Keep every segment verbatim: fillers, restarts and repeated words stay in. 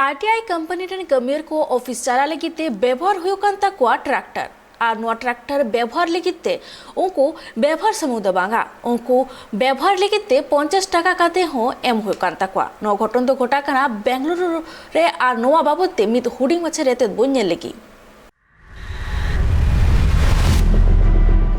R T I company ᱨᱮᱱ ᱠᱟᱹᱢᱤᱭᱟᱹ ᱠᱚ ᱚᱯᱷᱤᱥ ᱪᱟᱞᱟᱜ ᱞᱟᱹᱜᱤᱫ ᱛᱮ ᱵᱮᱵᱚᱦᱟᱨ ᱦᱩᱭᱩᱜ ᱠᱟᱱ ᱛᱟᱠᱚᱣᱟ ᱴᱨᱟᱠᱴᱟᱨ᱾ ᱟᱨ ᱱᱚᱣᱟ ᱴᱨᱟᱠᱴᱟᱨ ᱵᱮᱵᱚᱦᱟᱨ ᱞᱟᱹᱜᱤᱫ ᱛᱮ ᱩᱱᱠᱩ ᱵᱮᱵᱚᱦᱟᱨ ᱥᱩᱢᱩᱝ ᱫᱚ ᱵᱟᱝᱟ, ᱩᱱᱠᱩ ᱵᱮᱵᱚᱦᱟᱨ ᱞᱟᱹᱜᱤᱫ ᱛᱮ ᱯᱚᱧᱪᱟᱥ ᱴᱟᱠᱟ ᱠᱟᱛᱮ ᱦᱚᱸ ᱮᱢ ᱦᱩᱭᱩᱜ ᱠᱟᱱ ᱛᱟᱠᱚᱣᱟ᱾ ᱱᱚᱣᱟ ᱜᱷᱚᱴᱚᱱ ᱫᱚ ᱜᱷᱚᱴᱟᱜ ᱠᱟᱱᱟ ᱵᱮᱝᱜᱟᱞᱩᱨᱩ ᱨᱮ᱾ ᱟᱨ ᱱᱚᱣᱟ ᱵᱟᱵᱚᱫ ᱛᱮ ᱢᱤᱫ ᱦᱩᱰᱤᱧ ᱢᱟᱪᱷᱟ ᱨᱮᱛᱮᱫ ᱵᱚᱱ ᱧᱮᱞ ᱞᱮᱜᱮ᱾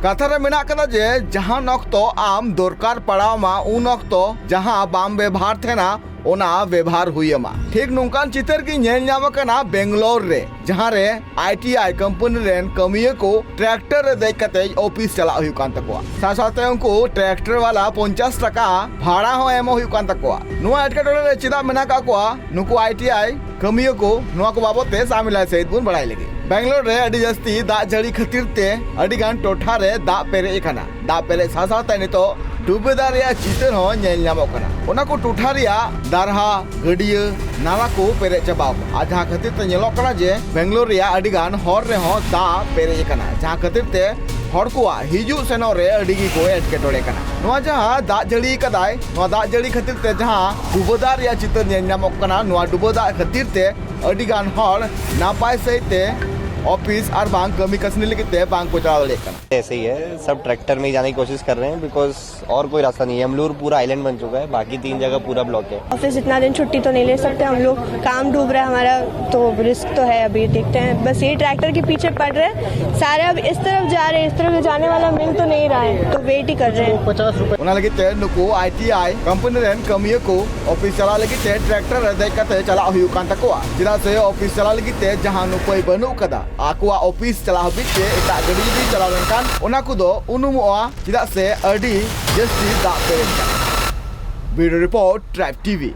ᱠᱟᱛᱷᱟ ᱨᱮ ᱢᱮᱱᱟᱜ ᱠᱟᱫᱟ ᱡᱮ ᱡᱟᱦᱟᱱ ᱚᱠᱛᱚ ᱟᱢ ᱫᱚᱨᱠᱟᱨ ᱯᱟᱲᱟᱣ ᱟᱢᱟ, ᱩᱱ ᱚᱠᱛᱚ ᱡᱟᱦᱟᱸ ᱵᱟᱢ ᱵᱮᱵᱷᱟᱨ ᱛᱟᱦᱮᱱᱟ, ᱚᱱᱟ ᱵᱮᱵᱷᱟᱨ ᱦᱩᱭ ᱟᱢᱟ᱾ ᱴᱷᱤᱠ ᱱᱚᱝᱠᱟᱱ ᱪᱤᱛᱟᱹᱨ ᱜᱮ ᱧᱮᱞ ᱧᱟᱢ ᱟᱠᱟᱱᱟ ᱵᱮᱝᱜᱟᱞᱳᱨ ᱨᱮ, ᱡᱟᱦᱟᱸ ᱨᱮ ᱟᱭ ᱴᱤ ᱟᱭ ᱠᱳᱢᱯᱟᱱᱤ ᱨᱮᱱ ᱠᱟᱹᱢᱤᱭᱟᱹ ᱠᱚ ᱴᱨᱟᱠᱴᱟᱨ ᱨᱮ ᱫᱮᱡ ᱠᱟᱛᱮ ᱚᱯᱷᱤᱥ ᱪᱟᱞᱟᱜ ᱦᱩᱭᱩᱜ ᱠᱟᱱ ᱛᱟᱠᱚᱣᱟ᱾ ᱥᱟᱶ ᱥᱟᱶᱛᱮ ᱩᱱᱠᱩ ᱴᱨᱟᱠᱴᱟᱨ ᱵᱟᱞᱟ ᱯᱚᱧᱪᱟᱥ ᱴᱟᱠᱟ ᱵᱷᱟᱲᱟ ᱦᱚᱸ ᱮᱢᱚᱜ ᱦᱩᱭᱩᱜ ᱠᱟᱱ ᱛᱟᱠᱚᱣᱟ᱾ ᱱᱚᱣᱟ ᱮᱴᱠᱮᱴᱚᱬᱮ ᱨᱮ ᱪᱮᱫᱟᱜ ᱢᱮᱱᱟᱜ ᱠᱟᱜ ᱠᱚᱣᱟ ᱱᱩᱠᱩ ᱟᱭ ᱴᱤ ᱟᱭ ᱠᱟᱹᱢᱤᱭᱟᱹ ᱠᱚ, ᱱᱚᱣᱟ ᱠᱚ ᱵᱟᱵᱚᱫ ᱛᱮ ᱥᱟᱢᱤᱞᱟᱭ ᱥᱟᱹᱦᱤᱡ ᱵᱚᱱ ᱵᱟᱲᱟᱭ ᱞᱟᱹᱜᱤᱫ᱾ ᱵᱮᱝᱜᱟᱞᱳᱨ ᱨᱮ ᱟᱹᱰᱤ ᱡᱟᱹᱥᱛᱤ ᱫᱟᱜ ᱡᱟᱹᱲᱤ ᱠᱷᱟᱹᱛᱤᱨ ᱛᱮ ᱟᱹᱰᱤ ᱜᱟᱱ ᱴᱚᱴᱷᱟ ᱨᱮ ᱫᱟᱜ ᱯᱮᱨᱮᱡ ᱟᱠᱟᱱᱟ᱾ ᱫᱟᱜ ᱯᱮᱨᱮᱡ ᱥᱟᱶ ᱥᱟᱶᱛᱮ ᱱᱤᱛᱚᱜ ᱰᱩᱵᱟᱹ ᱫᱟᱜ ᱨᱮᱭᱟᱜ ᱪᱤᱛᱟᱹᱨ ᱦᱚᱸ ᱧᱮᱞ ᱧᱟᱢᱚᱜ ᱠᱟᱱᱟ᱾ ᱚᱱᱟ ᱠᱚ ᱴᱚᱴᱷᱟ ᱨᱮᱭᱟᱜ ᱫᱟᱨᱦᱟ, ᱜᱟᱹᱰᱭᱟᱹ, ᱱᱟᱞᱟ ᱠᱚ ᱯᱮᱨᱮᱡ ᱪᱟᱵᱟ ᱟᱠᱟᱱᱟ᱾ ᱟᱨ ᱡᱟᱦᱟᱸ ᱠᱷᱟᱹᱛᱤᱨ ᱛᱮ ᱧᱮᱞᱚᱜ ᱠᱟᱱᱟ ᱡᱮ ᱵᱮᱝᱜᱟᱞᱳᱨ ᱨᱮᱭᱟᱜ ᱟᱹᱰᱤ ᱜᱟᱱ ᱦᱚᱨ ᱨᱮᱦᱚᱸ ᱫᱟᱜ ᱯᱮᱨᱮᱡ ᱟᱠᱟᱱᱟ, ᱡᱟᱦᱟᱸ ᱠᱷᱟᱹᱛᱤᱨ ᱛᱮ ᱦᱚᱲ ᱠᱚᱣᱟᱜ ᱦᱤᱡᱩᱜ ᱥᱮᱱᱚᱜ ᱨᱮ ᱟᱹᱰᱤ ᱜᱮᱠᱚ ᱮᱴᱠᱮᱴᱚᱬᱮ ᱠᱟᱱᱟ᱾ ᱱᱚᱣᱟ ᱡᱟᱦᱟᱸ ᱫᱟᱜ ᱡᱟᱹᱲᱤ ᱠᱟᱫᱟᱭ, ᱱᱚᱣᱟ ᱫᱟᱜ ᱡᱟᱹᱲᱤ ᱠᱷᱟᱹᱛᱤᱨ ᱛᱮ ᱡᱟᱦᱟᱸ ᱰᱩᱵᱟᱹ ᱫᱟᱜ ᱨᱮᱭᱟᱜ ᱪᱤᱛᱟᱹᱨ ᱧᱮᱞ ᱧᱟᱢᱚᱜ ᱠᱟᱱᱟ, ᱱᱚᱣᱟ ᱰᱩᱵᱟᱹ ᱫᱟᱜ ᱠᱷᱟᱹᱛᱤᱨ ᱛᱮ ᱟᱹᱰᱤ ᱜᱟᱱ ᱦᱚᱲ ᱱᱟᱯᱟᱭ ᱥᱟᱹᱦᱤᱡ ᱛᱮ ᱚᱯᱷᱤᱥ ᱟᱨ ᱵᱟᱝ ᱠᱟᱹᱢᱤ ᱠᱟᱹᱥᱱᱤ ᱞᱟᱹᱜᱤᱫ ᱛᱮ ᱵᱟᱝ ᱠᱚ ᱪᱟᱞᱟᱣ ᱫᱟᱲᱮᱭᱟᱜ ᱠᱟᱱᱟ᱾ ऐसे ही है, सब ट्रैक्टर में ही जाने की कोशिश कर रहे हैं, बिकॉज और कोई रास्ता नहीं है। अमलूर पूरा आइलैंड बन चुका है, बाकी तीन जगह पूरा ब्लॉक है। ऑफिस इतना दिन छुट्टी तो नहीं ले सकते हम लोग, काम डूब रहा है हमारा, तो रिस्क तो है। अभी देखते हैं, बस ये ट्रैक्टर के पीछे पड़ रहे हैं सारे। अब इस तरफ जा रहे हैं, इस तरफ जाने वाला मिल तो नहीं रहा है, तो वेट ही कर रहे हैं। ᱚᱱᱟ ᱞᱟᱹᱜᱤᱫ ᱛᱮ ᱱᱩᱠᱩ ᱟᱭ ᱴᱤ ᱟᱭ ᱠᱳᱢᱯᱟᱱᱤ ᱨᱮᱱ ᱠᱟᱹᱢᱤᱭᱟᱹ ᱠᱚ ᱚᱯᱷᱤᱥ ᱪᱟᱞᱟᱜ ᱞᱟᱹᱜᱤᱫ ᱛᱮ ᱴᱨᱟᱠᱴᱟᱨ ᱨᱮ ᱫᱮᱡ ᱠᱟᱛᱮ ᱪᱟᱞᱟᱜ ᱦᱩᱭᱩᱜ ᱠᱟᱱ ᱛᱟᱠᱚᱣᱟ, ᱪᱮᱫᱟᱜ ᱥᱮ ᱚᱯᱷᱤᱥ ᱪᱟᱞᱟᱜ ᱞᱟᱹᱜᱤᱫ ᱛᱮ ᱡᱟᱦᱟᱸ ᱩᱯᱟᱹᱭ ᱵᱟᱹᱱᱩᱜ ᱠᱟᱫᱟ᱾ ᱟᱠᱚᱣᱟᱜ ᱚᱯᱷᱤᱥ ᱪᱟᱞᱟᱜ ᱦᱟᱹᱵᱤᱡ ᱛᱮ ᱮᱴᱟᱜ ᱜᱟᱹᱰᱤ ᱡᱩᱫᱤ ᱪᱟᱞᱟᱣ ᱞᱮᱱᱠᱷᱟᱱ ᱚᱱᱟ ᱠᱚᱫᱚ ᱩᱱᱩᱢᱚᱜᱼᱟ, ᱪᱮᱫᱟᱜ ᱥᱮ ᱟᱹᱰᱤ ᱡᱟᱹᱥᱛᱤ ᱫᱟᱜ ᱯᱮᱨᱮᱡ ᱠᱟᱱᱟ᱾ ᱵᱤᱭᱩᱨᱳ ᱨᱤᱯᱳᱨᱴ, ᱴᱨᱟᱭᱤᱵᱽ ᱴᱤ ᱵᱷᱤ᱾